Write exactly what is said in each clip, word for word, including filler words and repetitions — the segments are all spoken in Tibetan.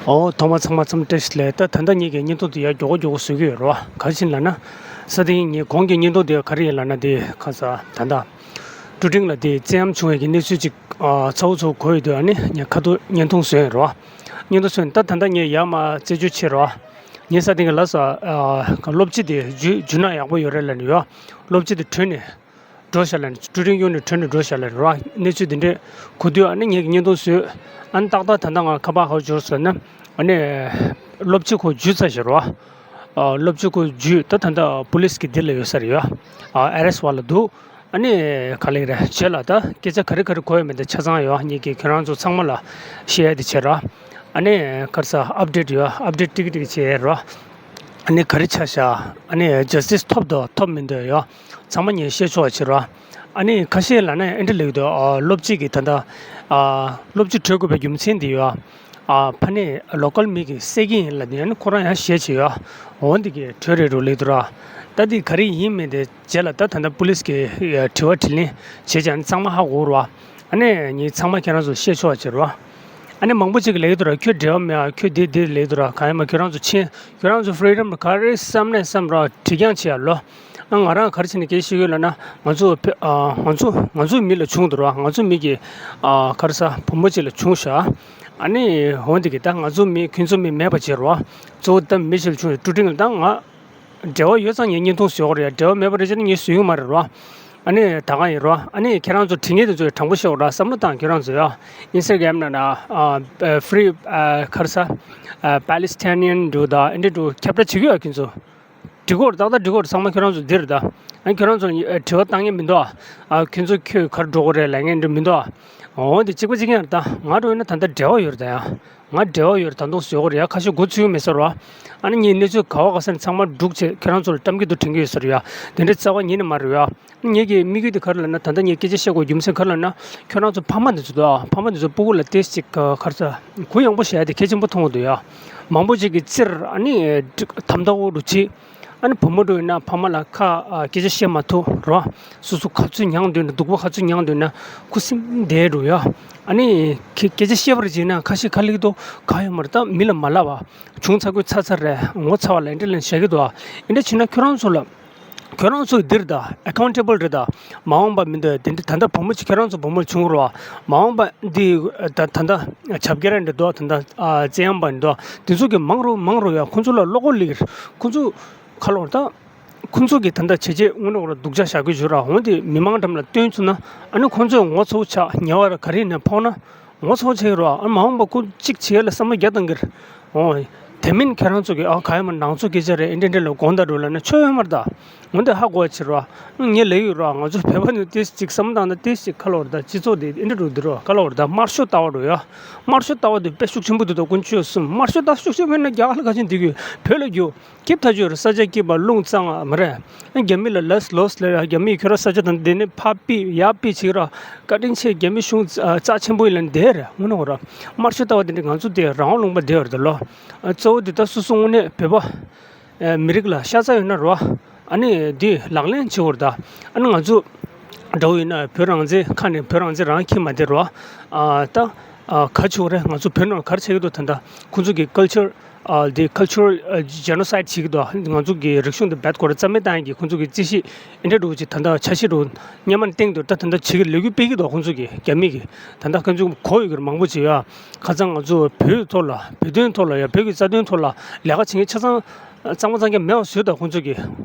ཨོ། ཐོག་མ་ཚང་མ་འཚམས་བཀྲ་ཤིས་བདེ་ལེགས། ད་ད་ལྟ་ངེད་ཀྱི་བརྙན་ཐུང་དེ་ཡར་མགྱོགས་པོ་མགྱོགས་པོ་བཟོ་གི་ཡོད་རེད་བ། ག་རེ་བྱས་ནས་ལབ་ན། ས་དེ་ངའི་གོང་གི་བརྙན་ཐུང་དེ་ག་རེ་ཡིན་ལབ་ན། དེ་ཁ་ས་ད་ལྟ་ཀྲུ་ཀྲིང་ལ་དེ་བཙན་གཡེམ་བྱུང་བའི་གི་གནས་ཚུལ་ཅིག་ཨ། ཚ་བོ་ཚ་བོ་གོ་ཡོད་དུས། ཨ་ནི་ངས་ཁ་ཐུག་བརྙན་ཐུང་བཟོས་ཡོད་རེད་བ། བརྙན་ཐུང་བཟོས་ནས་ད་ད་ལྟ་ངས་ཡར་མར་རྩད་གཅོད་བྱས་རེད་བ། ངས་ས་དེ་གི་ལ་ས་ཨ། སློབ་སྤྱི་དེ་རྒྱུས་རྒྱུས་ནག་ཡག་པོ་ཡོད་རེད་ལབ་ནས་ཡོད། སློབ་སྤྱི་དེ་བྲོས་ནས་འགྲོ་ཤག་ལབ་ནས། ཀྲུ་ཀྲིང་གཡུགས་ནས་བྲོས་ནས་འགྲོ་ཤག་ལབ་ནས་རེད་བ། གནས་ཚུལ་དེ་འདྲས་གོ་དུས། ཨ་ནི་ངས་ཀྱི་བརྙན་ཐུང་བཟོས། ཨ་ནི་ཏག་ཏག་ད་ལྟ་ང་ཁ་པར་ཧར་འབྱོར་སོང་ན། ཨ་ནི་སློབ་སྤྱི་ཁོ་རྒྱུས་ཚར་ཤག་རེད་བ། ཨ། སློབ་སྤྱི་ཁོ་རྒྱུས་ད་ད་ལྟ་པུ་ལིས་ཀྱི་འདི་ལ་ཡོད་ས་རེད་ཡ། ཨ། ཨེ་རེ་སི་བ་ལ་འདུག་ཨ་ནི་ག་ལེ་རེད། རྗེས་ལ་ད་སྐད་ཆ་ག་རེ་ག་རེ་གོ་ཡོད་མེད་དེ་ཆ་ཚང་ཡོད། ངེད་ཀྱིས་ཁྱོད་རང་ཚོ་ཚང་མ་ལ་བཤད་ཡ་དེ་བྱས་ར། ཨ་ནི་ག་རེ་ཟ། ཨབ་ཌེཊ་ཡོད། ཨབ་ཌེཊ་ཏིག་ཏིག་བྱས་ར། ཨ་ནི་ག་རེ་ཆགས་ཤག་ཨ་ནི་ཇ་སི་ཊི་སི་ཐོབ་འདུག་ཐོབ་མི་འདུག་ཡོད། ཚང་མ་ངས་བཤད་ཆོག་བྱས་ར། ཨ་ནི་ཁ་ཤས་ལབ་ན་ཨེ་འདྲ་ལབ་ཀྱི་འདུག་ཨ། སློབ་སྤྱི་གིས་ད་ལྟ། ཨ། སློབ་སྤྱི་བྲོས་དགོས་པའི་རྒྱུ་མཚན་དེ་ཡོད། ཨ། ཕ་ནས་ལོ་ཀལ་མི་གིས་བསད་ཀྱི་ཡིན་ལབ་ནས། ཨ་ནི་ཁོ་རང་ཡང་བཤད་བྱས་ཡོད། འོ་འདི་གིས་བྲོས་རེད་འགྲོ་ལབ་འདུག་ར། ད་འདི་ག་རེ་ཡིན་མིན་དེ་རྗེས་ལ་ད་ད་ལྟ་པུ་ལིས་ཀྱིས་དྲི་བ་དྲིས་ལན་བྱས་བྱས། ཨ་ནི་ཚང་མ་ཧ་གོ་ར། ཨ་ནི་ངས་ཚང་མ་ཁྱེད་རང་ཚོར་བཤད་ཆོག་བྱས་ར། ཨ་ནི་མང་པོ་ཅིག་གིས་ལབ་འདུག་ར། ཁྱོད་འབྲེལ་བ་མེད་ཨ། ཁྱོད་འདི་འདི་ལབ་འདུག་ར། གང་ཡིན་མ། ཁྱོད་རང་ཚོ་ཕྱིན། ཁྱོད་རང་ཚོ་ཕི་རི་ཌམ་ག་རེ་བསམ་ནས་བསམ་ར། དྲི་རྐྱང་བྱེད་ཡ་ལོ། ཨ། ང་རང་ག་རེ་བྱས་ནས་སྐད་ཆ་བཤད་ཡོད་ལབ་ན། ང་ཚོ་བོད། ཨ། ང་ཚོ་ང་ཚོའི་མི་ལ་བྱུང་འདུག་ར། ང་ཚོའི་མི་གི། ཨ། ག་རེ་ཟ། བུ་མོ་ཅིག་ལ་བྱུང་ཤག་ཨ་ནི་འོ་འདི་གི་ད་ང་ཚོའི་མི་ཁྱོད་ཚོའི་མི་མེད་པ་བྱས་ར། གཙོ་བོ་ད་མི་ཞིག་ལ་བྱུང་ཡོད། ཀྲུ་ཀྲིང་ལ། ད་ང་འབྲེལ་བ་ཡོད་ཙང་ངས་བརྙན་ཐུང་བཟོ་གི་རེད། འབྲེལ་བ་མེད་པ་རེད་བྱས་ན་ངས་བཟོ་གི་མ་རེད་ར། ཨ་ནི་ད་གང་ཡིན་ར། ཨ་ནི་ཁྱེད་རང་ཚོ་དྲི་ངེས་དེ་ཚོ་དྲང་པོ་བཤད་ར། བསམ་བློ་བཏང་། ཁྱེད་རང་ཚོ་ཡ། ཨིན་སི་ཊ་གྷ་རམ་ནང་ན། ཨ། ཕི་རི། ཨ། ག་རེ་ཟ། ཨ། པ་ལི་སི་ཐེ་ནི་ཡན་འདྲ་བོ་དང་ཨེ་འདྲ་འདྲ་བོ་ཁྱབ་བསྒྲགས་བྱེད་ཀྱི་ཡོད། ཁྱོད་ཚོ་འགྲིག་གི་རེད། ཏག་ཏག་འགྲིག་གི་རེད། ཚང་མ་ཁྱོད་རང་ཚོ་འདི་རེད་ད། ཨ། ཁྱོད་རང་ཚོ་དྲི་བ་བཏང་མཁན་མི་འདུག་ཨ། ཨ། ཁྱོད་ཚོ་ཁྱོད་ག་རེ་འགྲོ་གི་རེད་ལབ་མཁན་འདྲ་མི་འདུག་ཨ། འོ་འདི་གཅིག་པ་གཅིག་རྐྱང་རེད་ད། ང་འདྲ་བོ་ཡིན་ན་ད་ལྟ་འབྲེལ་བ་ཡོད་རེད་ད་ཡ། ང་འབྲེལ་བ་ཡོད་རེད། ད་དུང་བཟོ་གི་རེད་ཡ། ཁ་ཤས་མགོ་ཚོས་ཀྱི་མེད་ས་རེད་བ། ཨ་ནི་ངས་གནས་ཚུལ་ག་བ་ག་ས་ནས་ཚང་མ་སྒྲུག་བྱས་ཁྱོད་རང་ཚོ་ལ་བཀྲམ་གྱི་འདུག་དྲན་གྱི་ཡོད་ས་རེད་ཡ། དེ་འདྲའི་རྩ་བ་ཉིད་ནས་མ་རེད་ཡ། ངེད་ཀྱི་དམིགས་ཡུལ་དེ་ག་རེ་ལབ་ན། ད་ལྟ་ངས་སྐད་ཆ་བཤད་དགོས་རྒྱུ་མཚན་ག་རེ་ལབ་ན། ཁྱོད་རང་ཚོ་ཕ་མ་འདི་ཚོ་འདུག་ཨ། ཕ་མ་འདི་ཚོ་སྤུ་གུ་ལ་ཏོག་ཙམ་ཅིག་ག་རེ་ཟ། གུ་ཡངས་པོ་བྱས་ཏེ་གལ་ཆེན་པོ་མཐོང་གི་འདུག་ཡ། མང་པོ་ཅིག་གིས་བཙིར། ཨ་ནི་དམ་དྲག་པོ་འདྲ་བྱེད། ཨ་ནི་བུ་མོ་འདྲ་ཡིན་ན་ཕ་མ་ལ་ཁ། ཨ། སྐད་ཆ་བཤད་མ་ཐུབ་ར། སོ་སོ་ག་ཚོད་མྱངས་འདུག་ན། སྡུག་པོ་ག་ཚོད་མྱངས་འདུག་ན་ཁུ་སིམ་བསྡད་འགྲོ་ཡ། ཨ་ནི་ཁྱེད་སྐད་ཆ་བཤད་པར་བྱས་ན་ཁ་ཤས་ཁ་ལིག་ཏོ་ག་ཡོད་མ་རེད། ད་མི་ལ་མ་ལབ་པ། བྱུང་ཚར་དགོས་ཚར་ཚར་རེད། ངོ་ཚ་བ་ལ་འདྲ་ལན་བཞག་གི་འདུག་ཨ། འདྲ་བྱས་ན་ཁྱོད་རང་ཚོ་ལ། ཁྱོད་རང་ཚོ་འདིར་ད་ཨེ་ཁའུན་ཊེ་བལ་རེད་ད། མ་འོངས་པ་མི་འདུག་དེ་འདྲ་ད་ལྟ་བུ་མོ་ཅིག་ཁྱོད་རང་ཚོ་བུ་མོ་བྱུང་རོགས། མ་འོངས་པ་འདི་ད་ད་ལྟ་བྱ་བརྒྱུད་ར་འདྲ་འདུག་ད་ལྟ་བཙན་གཡེམ་པ་འདྲ་འདུག་དེ་ཚོ་གི་མང་རུ་མང་རུ་ཡ། ཁོང་ཚོ་ལ་བློ་ཁོག་སླེབས། ཁོང་ཚོ་ག་རེ་ལབ་དགོས་རེད་ད། ཁོང་ཚོ་གི་ད་ལྟ་བྱས་རྗེས་དངོས་གནས་ཁོ་རང་སྡུག་ཅག་བཞག་གི་ཡོད་ར། འོན་ཏེ་མི་མང་འགྲམ་ལ་སྟོན་ཚུགས་ན། ཨ་ནི་ཁོང་ཚོས་ངོ་ཚ་བོ་ཆགས། ཉེ་བར་ག་རེ་ཡིན་ན་ཕོག་ན། ངོ་ཚ་བོ་ཆགས་ཀྱི་རེད་བ། ཨ། མ་འོངས་པ་ཁོ་གཅིག་བྱེད་ཡ་ལ་བསམ་བློ་རྒྱག་གཏོང་གི་རེད། འོ། དེ་མིན་ཁྱེད་རང་ཚོ་གིས། ཨ། ག་ཡིན་མ། ནང་ཆོས་སྐད་ཆ་རེད། ཨེ་འདྲ་འདྲ་ལ་དགོངས་དག་འགྲོ་ལབ་ན་ཆོ་ཡོད་མ་རེད་ད། འོ་འདི་ཧ་གོ་བ་བྱེད་རོགས། ངས་ལབ་ཡོད་རོགས། ང་ཚོ་བོད་པ་ནི་ཏོག་ཙམ་ཅིག་བསམ་བློ་བཏང་ན་ཏོག་ཙམ་ཅིག་ག་རེ་ལབ་དགོས་རེད་ད། སྤྱི་ཚོགས་དེ་ཨེ་འདྲ་འགྲོ་འདི་རོགས། ག་རེ་ལབ་དགོས་རེད་ད། དམར་ཤོག་ལྟ་བ་འགྲོ་ཡ། དམར་ཤོག་ལྟ་བ་དེ་དཔེ་ཤུགས་ཆེན་པོ་འདུག་ད། དཀོན་མཆོག་གསུམ། དམར་ཤོག་ལྟ། ཤུགས་ཆེན་པོ་ཡིན་ན་རྒྱ་གར་ལ་ག་ཅིག་འདི་གི་བོད་ལ་རྒྱུགས། སྐྱིད་ཐག་ཆོད་རེད། ས་ཆ་སྐྱིད་པ། རླུང་གཙང་བ་མ་རེད། རྒྱ་མི་ལ་ལས་ལོས་ལས། རྒྱ་མིས་ཁྱོད་རང་ས་ཆ་དང་དེ་ནས་ཕར་ཕུད་ཡར་ཕུད་བྱེད་ར། བཀའ་དྲིན་ཆེ། རྒྱ་མི་གཞུང་རྩ་ཆེན་པོ་ཡིན་ལབ་བསྡད་རེད། དངོས་གནས་ར། དམར་ཤོག་ལྟ་བ་དེ་འདྲ་ང་ཚོ་དེ་རང་དབང་ལུང་པ་དེ་བར་དུ་ལོ། གཙོ་བོ་དེ་ད་སོ་སོ་དངོས་གནས་བོད་པ། མི་རིགས་ལ་ཤ་ཚ་ཡོད་ན་ར། ཨ་ནི་དེ་ལག་ལེན་བྱེད་དགོས་རེད་ད། ཨ་ནི་ང་ཚོ་འདྲ་བོ་ཡིན་ན་བོད་རང་བཙན། ཁ་ནས་བོད་རང་བཙན་རང་འཁྱེར་མ་བསྡད་ར། ད་ག་བྱེད་དགོས་རེད། ང་ཚོ་བོད་ནང་ག་རེ་བྱེད་ཀྱི་འདུག་ད་ལྟ་ཁོང་ཚོ་གི་ཀལ་ཅར། ཨ། དེ་ཀལ་ཅར་ཇེ་ནོ་སའིཌ་བྱེད་ཀྱི་འདུག་ང་ཚོ་གི་རིག་གཞུང་དེ་རྦད་ཁོ་རང་རྩ་མེད་བཏང་གི། ཁོང་ཚོ་གི་རྩིས་གཞི་ཨེ་འདྲ་འདྲ་བོ་ཅིག་ད་ལྟ་འཆར་གཞི་འདྲ་བོ་སྔོན་མ་ནས་བཏིང་འདུག་ད་ད་ལྟ་བྱེད་ཀྱི་ལས་འགུལ་སྤེལ་གྱི་འདུག་ཁོང་ཚོ་གི། རྒྱ་མི་གི་ད་ལྟ་ཁོང་ཚོ་གོ་ཡོད་ཀྱི་རེད། མང་པོ་ཅིག་ཡ། ཁ་སང་ང་ཚོ་བོད་ཐོག་ལ། བོད་དོན་ཐོག་ལ་ཡ། བོད་ཀྱི་རྩ་དོན་ཐོག་ལ་ལས་ཀ་བྱེད་མཁན་ཆ་ཚང་གཙང་མ་གཙང་རྐྱང་མེད་པ་བཟོས་འདུག་ཁོང་ཚོ་གི།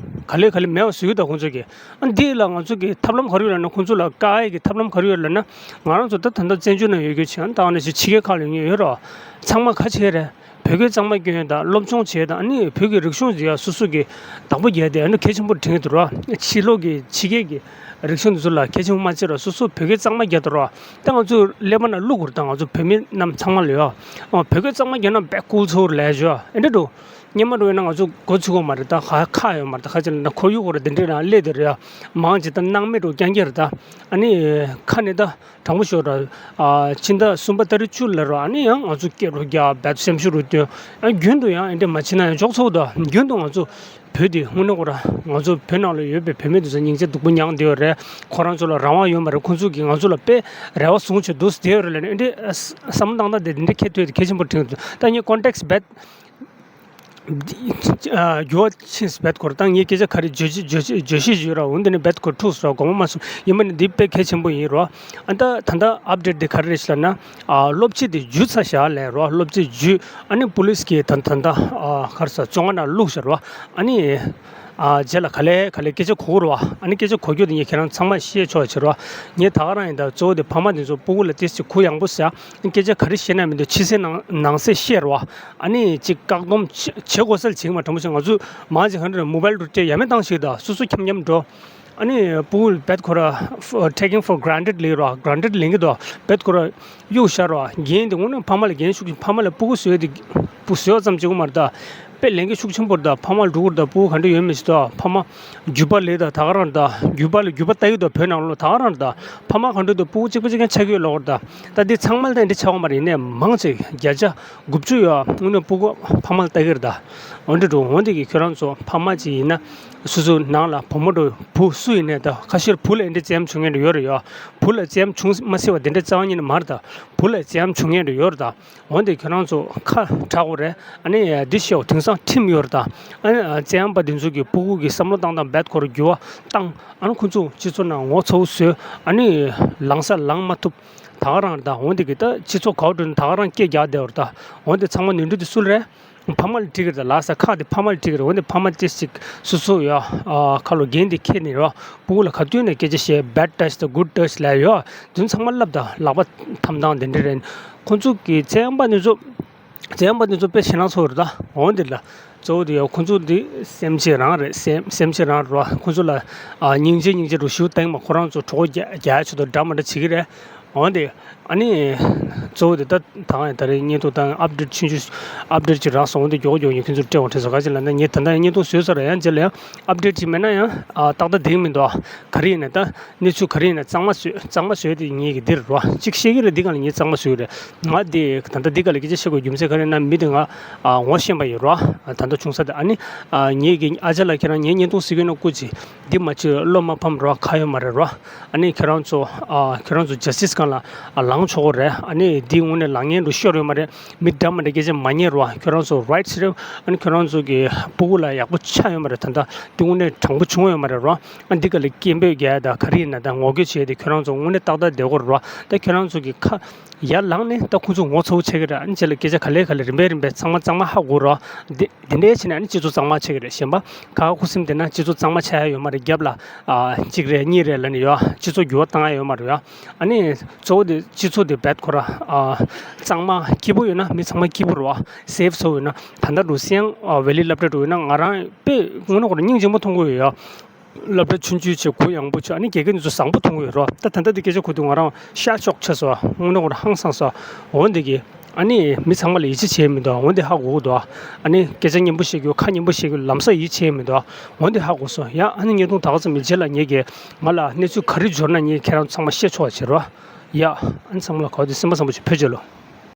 ག་ལེ་ག་ལེ་མེད་པ་བཟོས་འདུག་ཁོང་ཚོ་གི། ཨ། འདི་ལ་ང་ཚོ་གི་ཐབས་ལམ་ག་རེ་ཡོད་ལབ་ན། ཁོང་ཚོ་ལ་བཀག་ཡས་ཀྱི་ཐབས་ལམ་ག་རེ་ཡོད་ལབ་ན། ང་རང་ཚོ་ད་ད་ལྟ་བཙན་བྱོལ་ནང་ཡོད་རྒྱུ་བྱས། ཨ་ནི་ད་ཨ་ནི་ཕྱི་རྒྱལ་ཁག་ལ་ཡོད་ཡོད་ར། ཚང་མ་ག་བྱེད་རེད། བོད་སྐད་གཙང་མ་སྐྱོན་དང་། སློབ་སྦྱོང་བྱེད་དང་། ཨ་ནི་བོད་ཀྱི་རིག་གཞུང་ཡ་སོ་སོ་གི་བདག་པོ་རྒྱག་དེ་ཨ་ནི་གལ་ཆེན་པོ་དྲན་གྱི་འདུག་ར། ཕྱི་ལོགས་ཀྱི་ཕྱི་རྒྱལ་གྱི་རིག་གཞུང་འདི་ཚོ་ལ་གལ་ཆེན་པོ་མ་བྱེད་ར། སོ་སོ་བོད་སྐད་གཙང་མ་རྒྱག་དང་ར། ད་ང་ཚོ་ཀླད་པ་ནང་བླུག་དགོས་རེད་ད། ང་ཚོ་བོད་མི་རྣམས་ཚང་མ་ལ་ཡ། ཨ། བོད་སྐད་གཙང་མ་རྒྱག་ན་དཔེ་ཁུལ་ཚོར་ལས་བྱོས། ཨེ་འདྲ་འགྲོ། སྔོན་མ་འགྲོ་ཡིན་ན་ང་ཚོ་མགོ་ཚོས་ཀྱི་མ་རེད་ད། ཁ་ཁ་ཡོད་མ་རེད་ད། ཁ་ཅིག་ལ་ན་ཁོར་ཡུག་གོ་ར་འདི་འདྲའི་ནང་སླེབས་དེ་རེད་ཡ། མང་ཆེ་ད་སྣང་མེད་འགྲོ་རྐྱང་རྐྱང་རེད་ད། ཨ་ནི་ཁ་ནས་ད། དྲང་པོ་ཤོད་ར། ཨ། ཕྱི་ཟླ་གསུམ་པ་ཏ་རིག་བཅུ་ལ་ར། ཨ་ནི་ཡང་ང་ཚོ་སྐད་རུ་རྒྱག་བད་སེམས་ཤུགས་རུ་བཏོན། ཨ། རྒྱུན་དུ་ཡང་ཨེ་འདྲ་མ་བྱེད་ན་ཡང་ཆོག་ཚོགས་དང་། རྒྱུན་དུ་ང་ཚོ་ བོད་འདི་དངོས་གནས་ཁོ་རང་ང་ཚོ་བོད་ནང་ལ་ཡོད་པའི་བོད་མི་དེ་ཚོ་སྙིང་རྗེ་སྡུག་པོ་མྱངས་བསྡད་ཡོད་རེད། ཁོ་རང་ཚོ་ལ་རང་དབང་ཡོད་མ་རེད། ཁོ་ཚོ་གིས་ང་ཚོ་ལ་དཔེ་རེ་བ་བཟུང་བྱས་འདུག་བསྡད་ཡོད་རེད་ལབ་ནས་འདི་འདྲའི་བསམ་བློ་བཏང་སྟངས་དེ་འདི་འདྲའི་ཁྱད་ཐོས་དེ་གལ་ཆེན་པོ་དྲན་གྱི་འདུག་ད་ངས་ཀོན་ཊེག་སི་རྦད་འགྱུར་བ་ཕྱིན་སོང་རྦད་ཁོ་རང་ད་ངས་སྐད་ཆ་ག་རེ་བརྗོད་བརྗོད་བརྗོད་བརྗོད་གཞི་བརྗོད་ར་འོན་ཏེ་ནི་རྦད་ཁོ་འཁྲུག་སོང་ར་དགོངས་པ་མ་ཚོམ། ཡིན་པ་ནི་འདི་དཔེ་གལ་ཆེན་པོ་ཡིན་རོ། ཨ་ད་ད་ལྟ་ཨབ་ཌེཊ་འདི་ག་རེ་རེད་ཟེར་ན། ཨ་སློབ་སྤྱི་དེ་འཇུས་ཚར་བཞག་ལབ་རོ། སློབ་སྤྱི་འཇུས། ཨ་ནི་པུ་ལིས་ཀྱིས་ད་ད་ད་ཨ་ག་རེ་ཟེར་བཙོན་ཁང་ནང་བླུགས་བཞག་རོ། ཨ་ནི་ཨ་རྗེས་ལ་ག་ལེ་ག་ལེ་སྐད་ཆ་གོ་གི་རོ། ཨ་ནི་སྐད་ཆ་གོ་རྒྱུ་དེ་ངས་ཁྱེད་རང་ཚང་མ་བཤད་ཆོག་བྱེད་རོ། ངས་ད་ག་རང་ཡིན་ད་གཙོ་བོ་དེ་ཕ་མ་དེ་ཚོ་སྤུ་གུ་ལ་ཏིས་ཅིག་གུ་ཡངས་པོ་ཟ། སྐད་ཆ་ག་རེ་བཤད་ན་མི་འདུག་ཕྱི་གསལ་ནང་ནང་གསལ་བཤད་རོ། ཨ་ནི་ཅིག་བཀག་སྡོམ་བྱེད་བྱེད་དགོས་ས་ལ་བྱེད་ཀྱི་མ་དྲང་པོ་བྱས་ང་ཚོས་མང་ཆེ་ག་འདྲ་མོ་བྷལ་འགྲོ་སྤྲད་ཡ་མེད་བཏང་ཞིག་ད་སོ་སོ་འཁྱམ་འཁྱམ་འགྲོ། ཨ་ནི་སྤུ་གུ་རྦད་ཁོ་ར་ཕ་taking for granted ལེན་རོ། གྷ་རན་ཊེཌ་ལེན་གྱི་འདུག་རྦད་ཁོ་ར་གཡུག་བཞག་རོ། འགན་དེ་དངོས་གནས་ཕ་མ་ལ་འགན་ཤུགས་ཆེ། ཕ་མ་ལ་སྤུ་གུ་བཟོས་ཏེ་སྤུ་བཟོས་ཙམ་བྱེད་དགོས་མ་རེད་ད། དཔེ་ལས་འགན་ཤུགས་ཆེན་པོ་རེད་ད། ཕ་མ་ལ་འགྲོ་དགོས་རེད་ད། སྤུ་གུ་ག་འདྲ་ཡོད་མེད་ཞིག་ད། ཕ་མ་རྒྱུད་པ་ལས་ད་ད་ག་རང་རེད་ད། རྒྱུད་པ་ལ་རྒྱུད་པ་ལྟ་གི་འདུག་བོད་ནང་ལོ་ད་ག་རང་རེད་ད། ཕ་མ་ག་འདྲ་འདུག་སྤུ་གུ་གཅིག་པ་གཅིག་རྐྱང་ཆགས་ཀྱི་ཡོད་ལོ་རེད་ད། ད་འདི་ཚང་མ་ལ་ད་འདི་ཆགས་ཡོད་མ་རེད། ཡིན་ནའི་མང་ཆེ་བརྒྱ་ཆ་དགུ་བཅུ་ཡོད་དངོས་གནས་སྤུ་གུ་ཕ་མ་ལ་ལྟ་གི་རེད་ད། འོན་ཏེ་འགྲོ་འོན་ཏེ་གི་ཁྱོད་རང་ཚོ་ཕ་མ་ཅིག་ཡིན་ན། སོ་སོའི་ནང་ལ་བུ་མོ་འགྲོ་བུ་སུ་ཡིན་ནའི་ད་ཁ་ཤས་བུ་ལ་འདི་འདྲ་བཙན་བྱུང་མཁན་འདྲ་ཡོད་རེད་ཡ། བུ་ལ་བཙན་བྱུང་མ་སྲིད་པ་འདི་འདྲ་རྩ་བ་ཉིད་ནས་མ་རེད་ད། བུ་ལ་བཙན་བྱུང་མཁན་འདྲ་ཡོད་རེད་ད། འོན་ཏེ་ཁྱོད་རང་ཚོ་ཁ་གྲག་དགོས་རེད། ཨ་ནི་འདི་བཤད་དེང་སང་ཁྲིམས་ཡོད་རེད་ད། ཨ་ནི་བཙན་པ་འདི་ཚོ་གི་སྤུ་གུ་གི་བསམ་བློ་བཏང་སྟངས་རྦད་ཁོ་ར་འགྱུར་བ་བཏང་། ཨ་ནི་ཁོ་ཚོ་སྤྱི་ཚོགས་ནང་ངོ་ཚ་བོ་བཟོས། ཨ་ནི་ལངས་ས་ལངས་མ་ཐུབ། ད་ག་རང་རེད་ད། འོན་ཏེ་གི་ད་སྤྱི་ཚོགས་ག་བ་འགྲོ་ན་ད་ག་རང་སྐད་རྒྱག་བསྡད་པ་རེད་ད། འོན་ཏེ་ཚང་མ་ནོར་འཁྲུལ་དེ་སུ་ལ་རེད། ཕ་མ་ལ་འགྲིག་གི་རེད་ད། ལགས་སོ། ཁག་དེ་ཕ་མ་ལ་འགྲིག་གི་རེད། འོན་ཏེ་ཕ་མ་ཏིས་ཅིག་སོ་སོ་ཡ་ཨ་ཁ་ལོ་འགན་དེ་འཁྱེར་ནས་རོ། སྤུ་གུ་ལ་ག་དུས་ནས་སྐད་ཆ་བཤད། bad touch དང་good touch ལབ་ཡོད། དེ་ཚང་མ་བསླབ་ད། ལག་པ་འཐམ་སྟངས་དེ་འདྲ་རེད། ཁོ་ཚོ་གི་བཙན་པ་དེ་ཚོ་བཙན་པ་དེ་ཚོ་དཔེ་ཞེད་སྣང་ཚ་བོ་རེད་ད། འོན་ཏེ་ལ་གཙོ་བོ་དེ་ཡ་ཁོ་ཚོ་དེ་སེམས་ཅན་རང་རེད། སེམས་སེམས་ཅན་རང་རེད་རོ། ཁོ་ཚོ་ལ་ཨ་སྙིང་རྗེ་སྙིང་རྗེ་རུ་ཞུ་སྟངས་མ་ཁོ་རང་ཚོ་གྲོད་ཁོག་རྒྱག་རྒྱག་ཆེད་དུ་འདྲ་མི་འདྲ་བྱེད་ཀྱི་རེད། འོན་ཏེ། ཨ་ནི། གཙོ་བོ་དེ་ད་ད་ང་ད་རེས་བརྙན་ཐུང་དང་ཨབ་ཌེཊ་ཆུང་ཆུང་ཨབ་ཌེཊ་ཅིག་རག་སོང་། འོན་ཏེ་མགྱོགས་མགྱོགས་ཡིན་ཁྱོད་ཚོར་སྤྲད་འོང་དྲན་སོང་། ག་ཅི་ལབ་ན་ངས་ད་ལྟ་བརྙན་ཐུང་བཟོས་ཚར་ར། ཡང་རྗེས་ལ་ཡང་ཨབ་ཌེཊ་ཅིག་མེད་ན་ཡང་ཨ་ཏག་ཏག་བསྡད་ཀྱི་མི་འདུག་ག་རེ་ཡིན་ན་ད་གནས་ཚུལ་ག་རེ་ཡིན་ན་གཙང་མ་བཟོས་གཙང་མ་བཟོས་ཏེ་ངེད་ཀྱི་འདིར་རོ་གཅིག་བཤད་ཀྱི་རེད། འདི་ག་ལ་ངས་གཙང་མ་བཟོས་ཀྱི་རེད། ང་འདི་ད་ལྟ་འདི་ག་ལ་སྐད་ཆ་བཤད་དགོས་རྒྱུ་མཚན་ག་རེ་ཡིན་ན་མི་འདི་ང་ཨ་ངོ་ཤེས་པ་ཡིན་རོ། ད་ལྟ་ཆུང་ས་དེ་ཨ་ནི་ཨ་ངེད་ཀྱི་ཨ་ཅག་ལ་ཁྱེད་རང་ངའི་བརྙན་ཐུང་གཟིགས་ཀྱི་ཡོད་ན་སྐུ་མཁྱེན། འདི་མ་བྱེད་བློ་མ་ཕམ་རོགས། ཁག་ཡོད་མ་རེད་རོགས། ཨ་ནི་ཁྱེད་རང་ཚོ་ཨ་ཁྱེད་རང་ཚོ་ཇ་སི་ཊི་སི་སྒང་ལ་ཨ་ལངས་ཆོག་གི་རེད། ཨ་ནི་འདི་དངོས་གནས་ལངས་མཁན་འགྲོ་ཤོར་ཡོད་མ་རེད། མི་འདྲ་མི་འདྲ་སྐད་ཆ་མ་ཉན་རོགས། ཁྱེད་རང་ཚོ་རའིཊ་སི་རེད། ཨ་ནི་ཁྱེད་རང་ཚོ་གི་སྤུ་གུ་ལ་ཡག་པོ་ཆགས་ཡོད་མ་རེད། ད་ལྟ་འདི་དངོས་གནས་དྲང་པོ་བྱུང་ཡོད་མ་རེད་རོགས། ཨ་འདི་ག་ལ་སྐད་འབོད་རྒྱག་ཡ་ད་ག་རེ་ཡིན་ན་ད་ངོ་རྒོལ་བྱས་ཏེ་ཁྱེད་རང་ཚོ་དངོས་གནས་ཏག་ཏག་བསྡད་དགོས་རེད་རོགས། ད་ཁྱེད་རང་ཚོ་གི་ཁ་ཡར་ལངས་ནས་ད་ཁོང་ཚོ་ངོ་ཚ་བོ་བྱེད་ཀྱི་རེད། ཨ་ནི་རྗེས་ལ་སྐད་ཆ་ག་ལེ་ག་ལེ་རིམ་པས་རིམ་པས་ཚང་མ་གཙང་མ་ཧ་གོ་རོགས། འདི་འདི་འདྲའི་བྱས་ནས་ཨ་ནི་སྤྱི་ཚོགས་གཙང་མ་ཆགས་ཀྱི་རེད། གཞན་པ་ཁ་ཁུ་སིམ་བསྡད་ན་སྤྱི་ཚོགས་གཙང་མ་ཆགས་ཡ་ཡོད་མ་རེད། རྒྱབ་ལ་ཨ་གཅིག་རེད་གཉིས་རེད་ལབ་ནས་ཡོད། སྤྱི་ཚོགས་འགྱུར་བ་བཏང་ཡ་ཡོད་མ་རེད་ཡ། ཨ་ནི་གཙོ་བོ་དེ་སྤྱི་ཚོགས་དེ་རྦད་ཁོ་ར་ཨ་གཙང་མ་སྐྱིད་པོ་ཡོད་ན་མི་ཚང་མ་སྐྱིད་པོ་རེད་བ། སེབ་ཚོ་ཡོད་ན་ད་ལྟ་འགྲོ་སེང་ཨ་ཝེ་ལི་སློབ་གྲྭ་འགྲོ་ཡོད་ན་ང་རང་དཔེ་དངོས་གནས་ཁོ་ར་སྙིང་རྗེ་མོ་མཐོང་གི་ཡོད་ཡ། སློབ་གྲྭ་ཆུང་ཆུང་བྱས་གུ་ཡངས་པོ་བྱས། ཨ་ནི་དགེ་རྒན་དེ་ཚོ་བཟང་པོ་མཐོང་གི་ཡོད་རོ། ད་ད་ལྟ་དེ་སྐད་ཆ་གོ་དུས་ང་རང་ཤར་ཤོག་ཆགས་སོང་། དངོས་གནས་ཁོ་རང་ཧང་སངས་སོང་། འོན་ཏེ་གི་ཨ་ནི་མི་ཚང་མ་ལ་ཡིད་ཆེས་བྱེད་མི་འདུག་འོན་ཏེ་ཧ་གོ་གི་འདུག་ཨ་ནི་སྐད་ཆ་སྙན་པོ་བཤད་རྒྱུ་ཁ་སྙན་པོ་བཤད་རྒྱུ་ལམ་སང་ཡིད་ཆེས་མི་འདུག་འོན་ཏེ་ཧ་གོ་སོང་ཡ། ཨ་ནི་བརྙན་ཐུང་ད་ག་ཙམ་མི་རྗེས་ལ་ངེད་ཀྱི་ང་ལ་གནས་ཚུལ་ག་རེ་འབྱོར་ན་ངས་ཁྱེད་རང་ཚང་མ་བཤད་ཆོག་པ་བྱེད་རོགས། ཡ། ཨ་ནི་ཚང་མ་ལ་ག་བ་དེ་སེམས་པ་བཟང་པོ་བྱེད། བོད་རྒྱལ་ལོ།